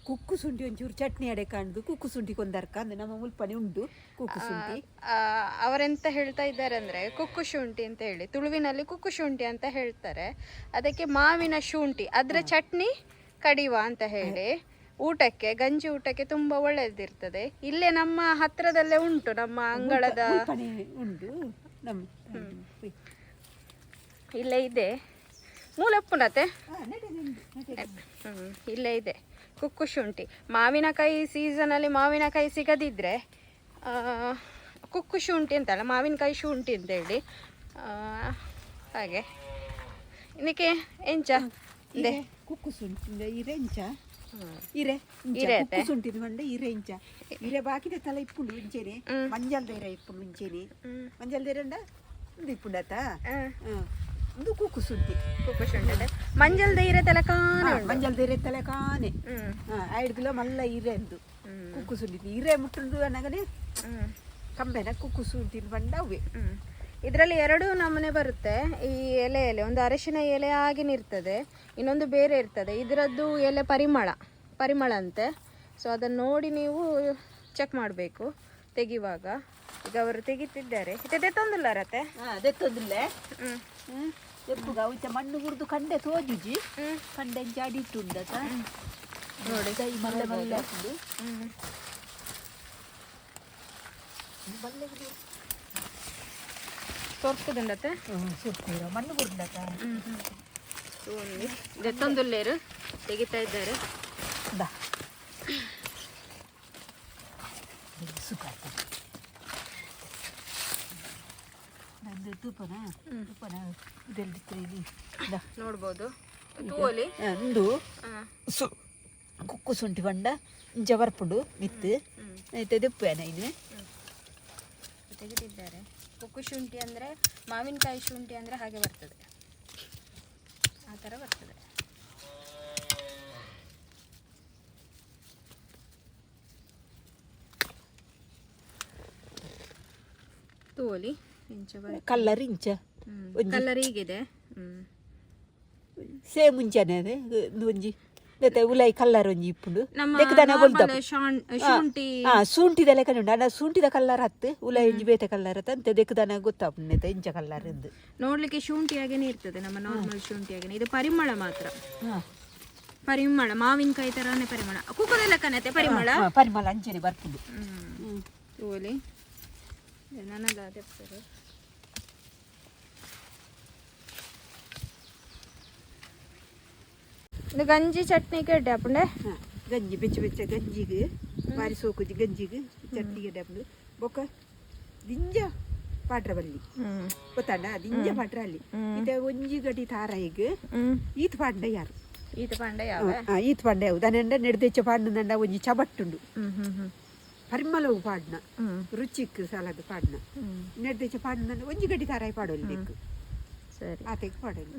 ಕುಕ್ಕು ಶುಂಠಿ ಒಂಚೂರು ಚಟ್ನಿ ಅಡೆ ಕಾಣ್ದು ಕುಕ್ಕು ಶುಂಠಿ ಕೊಂದರ್ಕ ಅಂದ್ರೆ ನಮ್ಮ ಮುಲ್ಪನೆ ಉಂಟು ಕುಕ್ಕು ಶುಂಠಿ. ಅವರೆಂತ ಹೇಳ್ತಾ ಇದ್ದಾರೆ ಅಂದ್ರೆ ಕುಕ್ಕು ಶುಂಠಿ ಅಂತ ಹೇಳಿ, ತುಳುವಿನಲ್ಲಿ ಕುಕ್ಕು ಶುಂಠಿ ಅಂತ ಹೇಳ್ತಾರೆ. ಅದಕ್ಕೆ ಮಾವಿನ ಶುಂಠಿ, ಅದರ ಚಟ್ನಿ ಕಡಿವ ಅಂತ ಹೇಳಿ ಊಟಕ್ಕೆ, ಗಂಜಿ ಊಟಕ್ಕೆ ತುಂಬಾ ಒಳ್ಳೆಯದಿರ್ತದೆ. ಇಲ್ಲೇ ನಮ್ಮ ಹತ್ರದಲ್ಲೇ ಉಂಟು, ನಮ್ಮ ಅಂಗಳದ ಮುಲ್ಪನೆ ಉಂಟು ನಮ್ಮ. ಇಲ್ಲೇ ಇದೆ ಮೂಲಪ್ಪುನತೆ. ಹಾ, ನಡೆ, ನಡೆ, ನಡೆ. ಇಲ್ಲೇ ಇದೆ ಕುಕ್ಕು ಶುಂಠಿ. ಮಾವಿನಕಾಯಿ ಸೀಸನಲ್ಲಿ ಮಾವಿನಕಾಯಿ ಸಿಗದಿದ್ದರೆ ಕುಕ್ಕು ಶುಂಠಿ ಅಂತಲ್ಲ, ಮಾವಿನಕಾಯಿ ಶುಂಠಿ ಅಂತೇಳಿ. ಹಾಗೆ ಇದಕ್ಕೆ ಎಂಚ ಇದೆ. ಇರೆ, ಕುಕ್ಕು ಶುಂಠಿ ಇರೆ ಇಂಚ ಇರೆ ಇಂಚ. ಇರೆ ಕುಕ್ಕು ಶುಂಠಿ ಪಂಡ ಇರೆ ಇಂಚ ಇರೆ ಬಾಕಿದ ತಲೆ ಇಪ್ಪುಂಡು ಮುಂಚೆನೆ. ಮಂಜಲ್ದ ಇರೆ ಇಪ್ಪುಂಡು ಮುಂಚೆನೆ. ಮಂಜಲ್ದ ಇರೆ ಉಂಡ ಇಂದು ಇಪ್ಪುಂಡತ. ಇಂದು ಕುಕ್ಕು ಶುಂಠಿ. ಕುಕ್ಕು ಶುಂಠಿ ಅದೇ. ಮಂಜಲ್ದ ಇರೆ ತಲಕಾನ ಉಂಟು. ಮಂಜಲ್ದ ಇರೆ ತಲೆ ಕಾನೆ. ಐದು ಕಿಲೋ ಮಲ್ಲ ಇರೆ ಇಂದು ಕುಕ್ಕು ಶುಂಠಿ. ಇರೆ ಮುಟ್ಟುಂಡು ಅನ್ನಗನೆ ಕಂಬೆನ ಕುಕ್ಕು ಶುಂಠಿ ಪಂಡ ಅವೇ. ಇದರಲ್ಲಿ ಎರಡು ನಮೂನೆ ಬರುತ್ತೆ ಈ ಎಲೆಯಲ್ಲಿ. ಒಂದು ಅರಿಶಿನ ಎಲೆ ಹಾಗೇನೆ ಇರ್ತದೆ, ಇನ್ನೊಂದು ಬೇರೆ ಇರ್ತದೆ. ಇದರದ್ದು ಎಲೆ ಪರಿಮಳ ಪರಿಮಳ ಅಂತೆ. ಸೊ ಅದನ್ನು ನೋಡಿ ನೀವು ಚೆಕ್ ಮಾಡಬೇಕು ತೆಗೆಯುವಾಗ. ಈಗ ಅವರು ತೆಗಿತಿದ್ದಾರೆ. ಇದು ತಂದಿಲ್ಲ ರತೆ. ದೆತ್ತೊಂದಿಲ್ಲ. ದೆಪ್ಪುಗ ಅವಿಚ ಮಣ್ಣು ಗುಡ್ದು ಕಂಡೆ ತೋಜುಜಿ. ಕಂಡೆ ಜಾಡಿ ಇಟ್ಟುಂಡತ. ನೋಡಿ. ದೈ ಮಲ್ಲ ಮಲ್ಲ ಉಂಡು. ಸೊರ್ಕುದುಂಡತೆ. ಸುರ್ಕೂರ ಮಣ್ಣು ಗುಡ್ಡತ. ದೆತ್ತೊಂದುಲ್ಲೇರು, ತೆಗಿತಾ ಇದ್ದಾರೆ. ದಾ ಸುಖ ಆಯ್ತು. ನಂದು ತುಪ್ಪನ ತುಪ್ಪನ ಇದೆಲ್ಲ ಇಲ್ಲಿ ದಾ. ನೋಡ್ಬೋದು, ತೂವಲಿ. ಉಂದು ಸು ಕುಕ್ಕು ಶುಂಠಿ ಪಂಡ ಇಂಚ ಬರ್ಪುಂಡು ಮಿತ್ತು ಐತೆ ದೆಪ್ಪೇನ ಇನ್ನು. ತೆಗೆದಿದ್ದಾರೆ. ಕುಕ್ಕು ಶುಂಠಿ ಅಂದರೆ, ಮಾವಿನಕಾಯಿ ಶುಂಠಿ ಅಂದರೆ ಹಾಗೆ ಬರ್ತದೆ, ಆ ಥರ ಬರ್ತದೆ. ತೋಲಿ ಇಂಚ. ಕಲ್ಲರ್ ಇಂಚ. ಕಲರ್ ಹೀಗಿದೆ. ಸೇಮ್ ಮುಂಚಾನೆ ಅದೇ ಇಂದು ಒಂಜಿ ದೆತ್ತೆ ಉಲಾಯಿ ಕಲ್ಲರ್ ಒಂಜಿ ಇಪ್ಪುಂಡು. ನಮ್ಮ ದೆಕ್ಕುದಾನ ಬೊಲ್ದ. normal ಶುಂಠಿ. ಆ ಶುಂಠಿದ ಲೆಕ್ಕನೆ ಉಂಡು. ಅಣ್ಣ ಶುಂಠಿದ ಕಲ್ಲರ್ ಹತ್ತು ಉಲಾಯಿ ಒಂಜಿ ಬೇತೆ ಕಲ್ಲರ್ ಹತ್ತು ಅಂತೆ. ದೆಕ್ಕುದಾನ ಗೊತ್ತಾಪುಂಡು ಇಂಚ ಕಲ್ಲರ್ ಇಂದು. ನೋಡ್ಲಿಕ್ಕೆ ಶುಂಠಿ ಹಾಗೇನೆ ಇರ್ತದೆ, ನಮ್ಮ ನಾರ್ಮಲ್ ಶುಂಠಿ ಹಾಗೇನೆ. ಇದು ಪರಿಮಳ ಮಾತ್ರ. ಪರಿಮಳ ಮಾವಿನಕಾಯಿ ತರಾನೇ ಪರಿಮಳ, ಕುಕ್ಕದ ಲೆಕ್ಕನತೆ ಪರಿಮಳ. ಪರಿಮಳ ಅಂಚನೆ ಬರ್ಪುಂಡು. ತೋಲಿ ನನದ ದೆಪ್ಪರು. ಇದು ಗಂಜಿ ಚಟ್ನಿ ಕೆಡ್ಡೆ ಅಪ್ಪಂಡೆ. ಹಾ, ಗಂಜಿ ಬೆಚ್ಚ ಬೆಚ್ಚ ಗಂಜಿಗೆ ಬಾರಿ ಸೋಕುಜಿ. ಗಂಜಿಗೆ ಚಟ್ನಿಗೆ ಡಬ್ಲು ಬೊಕ್ಕ ದಿಂಜ ಪಾಟ್ರ ಬಲ್ಲಿ ಗೊತ್ತಾಂಡ. ದಿಂಜ ಪಾಟ್ರ ಅಲ್ಲಿ ಇತ್ತೆ ಒಂಜಿ ಗಡಿ ತಾರಾಯಿಗ್ ಈತ್ ಪಾಡ್ಂಡ ಯಾರು. ಈತ ಪಾಂಡೆ ಯಾವ. ಆ, ಈತ್ ಪಾಂಡೆ ಯಾವು ದನೆಂಡ ನೆಡ್ದೆಚ್ಚ ಪಾಡ್ನಂಡ ಒಂಜಿ ಚಬಟ್ಟುಂಡು. ಪರಿಮಳವು ಪಾಡ್ನ ರುಚಿಕ್ ಸಲಾದ ಪಾಡ್ನ. ನೆಡ್ದೆಚ್ಚ ಪಾಡ್ನಂಡ ಒಂಜಿ ಗಡಿ ತಾರಾಯಿ ಪಾಡೋಲಿ ನೆಕ್ಕು. ಸರಿ. ಆತೆಗ್ ಪಾಡೋಲಿ.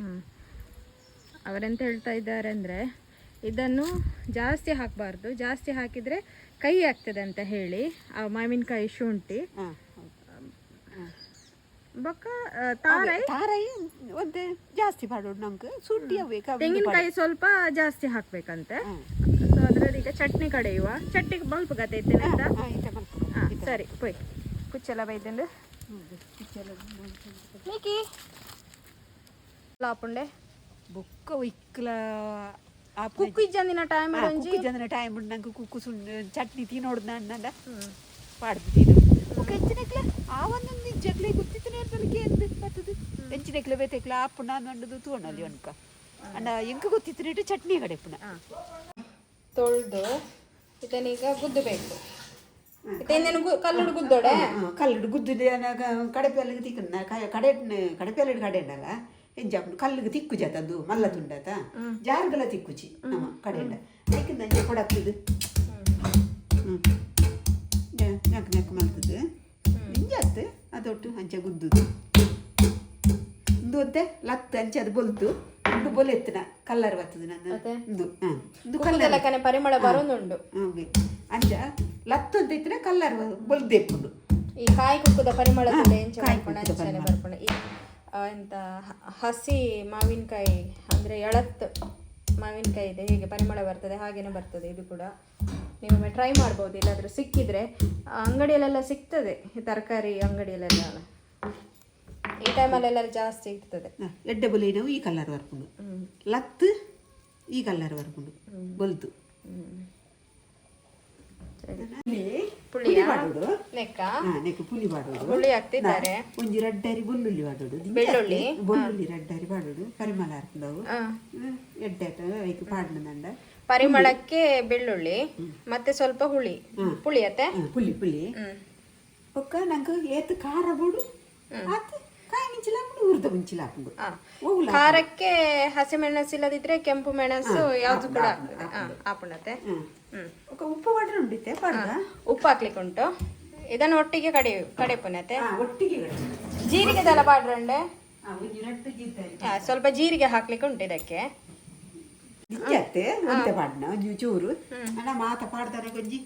ಅವರೆಂತ ಹೇಳ್ತಾ ಇದ್ದಾರೆ ಅಂದರೆ, ಇದನ್ನು ಜಾಸ್ತಿ ಹಾಕಬಾರ್ದು, ಜಾಸ್ತಿ ಹಾಕಿದರೆ ಕಹಿ ಆಗ್ತದೆ ಅಂತ ಹೇಳಿ, ಆ ಮಾವಿನಕಾಯಿ ಶುಂಠಿ. ಹಾ ಹೌದು. ಹಾ. ಬೊಕ್ಕ ತಾರಾಯಿ. ತಾರಾಯಿ ಒಂತೆ ಜಾಸ್ತಿ ಪಾಡೋಡು ನಂಗೆ ಶುಂಠಿ ಅವೇ ಕಮ್ಮಿ. ತೆಂಗಿನಕಾಯಿ ಸ್ವಲ್ಪ ಜಾಸ್ತಿ ಹಾಕ್ಬೇಕಂತೆ. ಹಾ. ಸೊ ಅದರಲ್ಲಿ ಈಗ ಚಟ್ನಿ ಕಡೆಯುವ. ಚಟ್ನಿಗೆ ಬಲ್ಪ್ ಗತೆ ಇತ್ತೇನೆ ಆಯ್ತಾ? ಹಾ, ಈತ ಮಲ್ಪುಗ. ಹಾ ಸರಿ, ಪೋಯ್ ಕುಚ್ಚಲ ಬೈದಂಡು. ಹೌದು, ಕುಚ್ಚಲ ಮಲ್ಪುಗ. ಮಿಕಿ ಲಾಪುಂಡೆ. ಬೊಕ್ಕ ಒಯ್ಕ್ಲ ಕುಕ್ಕು ಇಜ್ಜಂದಿನ ಟೈಮ್ ಒಂಜಿ. ಕುಕ್ಕು ಜನ ಟೈಮ್ ಉಂಡು ನಂಗೆ. ಕುಕ್ಕು ಸುಂಡ್ ಚಟ್ನಿ ತಿನ್ನೋಡ್ದು ನನ್ನ ಪಾಡ್ದು ತಿನ್ನು. ಬೊಕ್ಕ ಹೆಚ್ಚಿನಕ್ಲ ಆ ಒಂದೊಂದು ಜಗ್ಲೆ ಗೊತ್ತಿತ್ತನೇ ಇರ್ತಲಕ್ಕೆ ಎಂದು ಬರ್ತದೆ. ಹೆಚ್ಚಿನಕ್ಲೆ ಬೇತೆಕ್ಲ ಆಪುಣ ಅಂದು ತೂಣಲ್ಲಿ ಒನ್ಕ ಅಂಡ ಎಂಕ್ ಗೊತ್ತಿತ್ತು ಚಟ್ನಿ ಕಡೆಪುಣ. ತೊಳೆದು ಇದನ್ನೀಗ ಗುದ್ದಬೇಕು. ಇನ್ನೇನು ಕಲ್ಲುಡು ಗುದ್ದೋಡೆ. ಕಲ್ಲುಡು ಗುದ್ದು ಕಡೆಪೆಲ್ಲಿಗೆ ತಿಕ್ಕನ ಕಡೆ ಕಡೆಪೆಲ್ಲಡು ಕಡೆ ಉಂಡಲ್ಲ ಎಂಜಾಪುಂಡು ಕಲ್ಲಿಗೆ ತಿಕ್ಕು ಜಾತಂದು ಮಲ್ಲ ತುಂಡತ ಜಾರ್ಗಲ ತಿಕ್ಕುಚಿ ನಮ್ಮ ಕಡೆಂಡ ಐಕ್ ನಂಜೆ ಕೊಡಕ್ತಿದ್ದು. ಹ್ಞೂ ನೆಕ್ ನೆಕ್ ಮಲ್ತದ್ದು ಇಂಜಾತ್ ಅದೊಟ್ಟು ಅಂಚೆ ಗುದ್ದುದು. ಇಂದು ಅಂತೆ ಲತ್ತು ಅಂಚೆ ಅದು ಬೊಲ್ತು ಉಂಡು ಬೊಲೆತ್ತನ ಕಲ್ಲರ್ ಬರ್ತದೆ ನನ್ನ. ಅದೇ. ಇಂದು ಹಾಂ ಇಂದು ಕಲ್ಲರ್. ಲೆಕ್ಕನೆ ಪರಿಮಳ ಬರೋದುಂಡು. ಹೌದು, ಅಂಚ ಲತ್ತು ಅಂತ ಇತ್ತರೆ ಕಲ್ಲರ್ ಬೊಲ್ದೆಪ್ಪುಂಡು. ಈ ಕಾಯಿ ಕುಕ್ಕುದ ಪರಿಮಳ ತೂಲೆ ಎಂಚ ಕಾಯಿ ಬರ್ಪುಂಡು ಕುಕ್ಕುದ ಅಂಚನೆ ಪರಿಮಳ. ಬರ್ಪುಂಡು. ಈ ಎಂತ ಹಸಿ ಮಾವಿನಕಾಯಿ ಅಂದ್ರೆ ಎಳತ್ತು. ಮಾವಿನಕಾಯಿ ಇದೆ ಹೇಗೆ ಪರಿಮಳ ಬರ್ತದೆ ಹಾಗೇನೆ ಬರ್ತದೆ ಇದು ಕೂಡ. ನೀವೊಮ್ಮೆ ಟ್ರೈ ಮಾಡ್ಬೋದು ಇಲ್ಲಾದರೂ ಸಿಕ್ಕಿದ್ರೆ. ಅಂಗಡಿಯಲ್ಲೆಲ್ಲ ಸಿಗ್ತದೆ, ಈ ತರಕಾರಿ ಅಂಗಡಿಯಲ್ಲೆಲ್ಲ ಈ ಟೈಮಲ್ಲೆಲ್ಲ ಜಾಸ್ತಿ ಇರ್ತದೆ. ಎಡ್ಡೆ ಬೊಲಿನವು ಈ ಕಲರ್ ಬರ್ಪುಂಡು, ಲತ್ತು ಈ ಕಲರ್ ಬರ್ಪುಂಡು ಬೊಲ್ತು. ಸರಿ. ಪುಳಿ ಪಾಡೋಡು. ಲೆಕ್ಕ. ಹಾ, ನೆಕ್ ಪುಲಿ ಪಾಡೋಡು. ಹುಳಿ ಹಾಕ್ತಿದ್ದಾರೆ. ಒಂಜಿ ರಡ್ಡರಿ ಬೊಲ್ಲುಳ್ಳಿ ಪಾಡೋಡು. ಬೆಳ್ಳುಳ್ಳಿ? ಬೊಲ್ಲುಳ್ಳಿ ರಡ್ಡರಿ ಪಾಡೋಡು, ಪರಿಮಳ ಹಾಕ್ದವು. ಎಡ್ಡೆ ಐಕ್ ಪಾಡ್ನಂಡ. ಪರಿಮಳಕ್ಕೆ ಬೆಳ್ಳುಳ್ಳಿ ಮತ್ತೆ ಸ್ವಲ್ಪ ಹುಳಿ, ಪುಳಿ ಅತ್ತೆ. ಪುಲಿ ಪುಲಿ. ಬೊಕ್ಕ ನಂಗೆ ಏತ್ ಖಾರ ಬೋಡು ಆತ್ ಕಾಯಿ ಮಿಂಚಿಲ ಹಾಕೊಂಡು ಹುರ್ದ ಮುಂಚಿಲ ಹಾಕೊಂಡು. ಓವುಲ. ಖಾರಕ್ಕೆ ಹಸಿಮೆಣಸು ಇಲ್ಲದಿದ್ರೆ ಕೆಂಪು ಮೆಣಸು ಯಾವ್ದು ಕೂಡ ಆಗ್ತದೆ. ಆಪುಣತೆ. ಬೊಕ್ಕ ಉಪ್ಪು ಪಾಡ್ರೆ ಉಂಡಿತ್ತೆ ಪಾಡ್ದ. ಉಪ್ಪು ಹಾಕ್ಲಿಕ್ಕೆ ಉಂಟು. ಇದನ್ನು ಒಟ್ಟಿಗೆ ಕಡಿ ಕಡೆಪುನತೆ. ಒಟ್ಟಿಗೆ ಕಡೆ. ಜೀರಿಗೆ ದಲ ಪಾಡ್ರಂಡೆ. ಒಂಜಿ ರಡ್ಡು ಜೀರ್ದರಿ. ಸ್ವಲ್ಪ ಜೀರಿಗೆ ಹಾಕ್ಲಿಕ್ಕೆ ಉಂಟು ಇದಕ್ಕೆ. ದಿಂಜತ್ತೆ ಒಂತೆ ಪಾಡ್ನ ಒಂಜಿ ಚೂರು ಅಣ್ಣ ಮಾತ ಪಾಡ್ದಾನೆ ಒಂಜಿ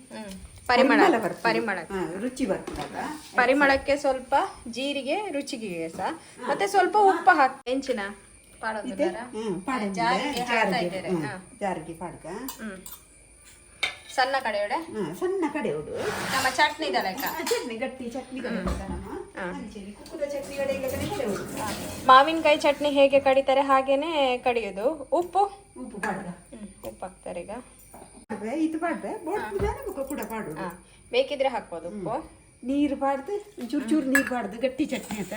ಪರಿಮಳ. ಬರ್ತದೆ. ಪರಿಮಳ. ರುಚಿ ಬರ್ತದಲ್ಲ. ಪರಿಮಳಕ್ಕೆ ಸ್ವಲ್ಪ ಜೀರಿಗೆ, ರುಚಿಗೆ ಸಹ ಮತ್ತೆ ಸ್ವಲ್ಪ ಉಪ್ಪು ಹಾಕಿ ಹೆಂಚಿನ ಪಾಡೋದಿಲ್ಲ. ಪಾಡ. ಜಾರಿಗೆ ಹಾಕ್ತಾ ಇದ್ದಾರೆ. ಜಾರಿಗೆ ಪಾಡ್ಕ. ಸಣ್ಣ ಕಡೆಯೊಡೆ. ಸಣ್ಣ ಕಡೆ ಉಡು. ನಮ್ಮ ಚಟ್ನಿ ಲೆಕ್ಕ. ಚಟ್ನಿ ಗಟ್ಟಿ ಚಟ್ನಿ ಕಡೆ ನಮ್ಮ ಅಂಚೆನೆ ಕುಕ್ಕುದ ಚಟ್ನಿ ಕಡೆ ಇಲ್ಲ ಕಡೆ ಕಡೆ ಉಡು. ಮಾವಿನಕಾಯಿ ಚಟ್ನಿ ಹೇಗೆ ಕಡಿತಾರೆ ಹಾಗೇನೆ ಕಡಿಯೋದು. ಉಪ್ಪು. ಉಪ್ಪು ಪಾಡ್ದ. ಉಪ್ಪು ಹಾಕ್ತಾರೆ ಈಗ. ಪಾಡ್ವೆ, ಇದು ಪಾಡ್ವೆ ಬೋಟ್ ಬೊಕ್ಕ ಕೂಡ ಪಾಡುದು. ಬೇಕಿದ್ರೆ ಹಾಕ್ಬೋದು ಉಪ್ಪು. ನೀರು ಪಾಡ್ದು, ಚೂರು ಚೂರು ನೀರು ಪಾಡ್ದು ಗಟ್ಟಿ ಚಟ್ನಿ ಆತ.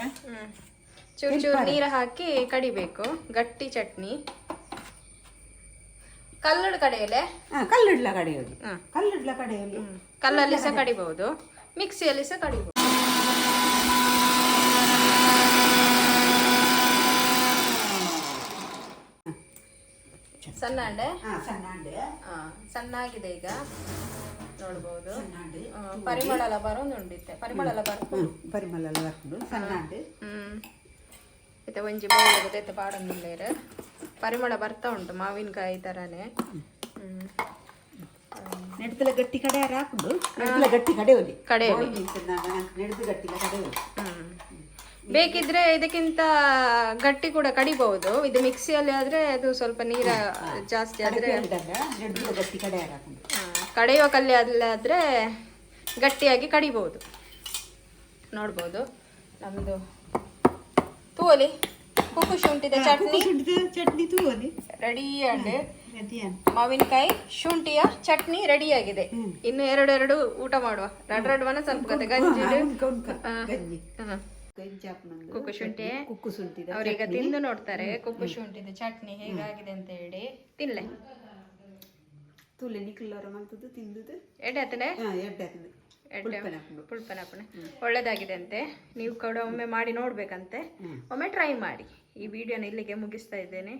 ಚೂರು ಚೂರು ನೀರು ಹಾಕಿ ಕಡಿಬೇಕು, ಗಟ್ಟಿ ಚಟ್ನಿ. ಕಲ್ಲುಡು ಕಡೆಯಲೆ. ಕಲ್ಲಿಡ್ಲ ಕಡೆಯೋದು. ಕಲ್ಲಿಡ್ಲ ಕಡೆಯಲ್ಲಿ. ಕಲ್ಲಲ್ಲಿ ಸಹ ಕಡಿಬಹುದು, ಮಿಕ್ಸಿಯಲ್ಲಿ ಸಹ ಕಡಿಬಹುದು. ಸಣ್ಣ ಅಂಡೆ. ಸಣ್ಣ ಅಂಡೆ. ಸಣ್ಣ ಆಗಿದೆ ಈಗ, ನೋಡ್ಬೋದು. ಸಣ್ಣ ಅಂಡೆ. ಪರಿಮಳ ಎಲ್ಲ ಬರೋದು ಉಂಡಿತ್ತೆ, ಪರಿಮಳ ಎಲ್ಲ ಬರ್ತದೆ. ಪರಿಮಳ ಎಲ್ಲ ಬರ್ತದೆ ಸಣ್ಣ ಅಂಡೆ. ಇತ್ತೆ ಒಂಜಿ ಬೌಲ್ ಗೊತ್ತೈತೆ ಪಾಡೊಂದುಲ್ಲೇರು. ಪರಿಮಳ ಬರ್ತಾ ಉಂಟು ಮಾವಿನಕಾಯಿ ತರಾನೇ. ನೆಡ್ದಲ ಗಟ್ಟಿ ಕಡೆ ಹಾಕುದು, ನೆಡ್ದಲ ಗಟ್ಟಿ ಕಡೆ ಒಲಿ. ಕಡೆ. ನೆಡ್ದು ಗಟ್ಟಿಲ ಕಡೆ ಒಲಿ. ಬೇಕಿದ್ರೆ ಇದಕ್ಕಿಂತ ಗಟ್ಟಿ ಕೂಡ ಕಡಿಬಹುದು. ಇದು ಮಿಕ್ಸಿಯಲ್ಲಿ ಆದ್ರೆ ಅದು ಸ್ವಲ್ಪ ನೀರ ಜಾಸ್ತಿ ಆದ್ರೆ. ನೆಡ್ದಲ ಗಟ್ಟಿ ಕಡೆ ಹಾಕುದು. ಕಡೆಯುವ ಕಲ್ಲಿ ಅಲ್ಲಾದ್ರೆ ಗಟ್ಟಿಯಾಗಿ ಕಡಿಬಹುದು. ನೋಡ್ಬೋದು ನಮ್ದು ತೂವಲಿ ಕುಕ್ಕು ಶುಂಠಿದ ಚಟ್ನಿ. ಶುಂಠಿದ ಚಟ್ನಿ ತೂವಲಿ. ರೆಡಿ ಅಂಡ್ ರೆಡಿ. ಮಾವಿನಕಾಯಿ ಶುಂಠಿಯ ಚಟ್ನಿ ರೆಡಿ ಆಗಿದೆ. ಇನ್ನು ಎರಡೆರಡು ಊಟ ಮಾಡುವ, ರಡ್ ರಡ್ವನ ಸ್ವಲ್ಪ ಕತೆ ಗಂಜಿ. ಗಂಜಿ ಗಂಜಿ ಹಾಕ್ನಂದು. ಕುಕ್ಕು ಶುಂಠಿ. ಕುಕ್ಕು ಶುಂಠಿದ. ಅವ್ರೀಗ ತಿಂದು ನೋಡ್ತಾರೆ ಕುಕ್ಕು ಶುಂಠಿದ ಚಟ್ನಿ ಹೇಗಾಗಿದೆ ಅಂತ ಹೇಳಿ. ತಿನ್ಲೆ. ತೂಲೆ ನಿಕ್ಲರ ಮಂತದ್ದು ತಿಂದುದು. ಎಡೆ ಆತನೆ. ಎಡ್ಡೆ ಹಾಕುದು. ಎಡ್ಡೆ ಪುಲ್ಪನ ಹಾಪುಣೆ. ಒಳ್ಳೇದಾಗಿದೆ ಅಂತೆ. ನೀವು ಕೂಡ ಒಮ್ಮೆ ಮಾಡಿ ನೋಡ್ಬೇಕಂತೆ, ಒಮ್ಮೆ ಟ್ರೈ ಮಾಡಿ. ಈ ವಿಡಿಯೋನ ಇಲ್ಲಿಗೆ ಮುಗಿಸ್ತಾ ಇದ್ದೇನೆ.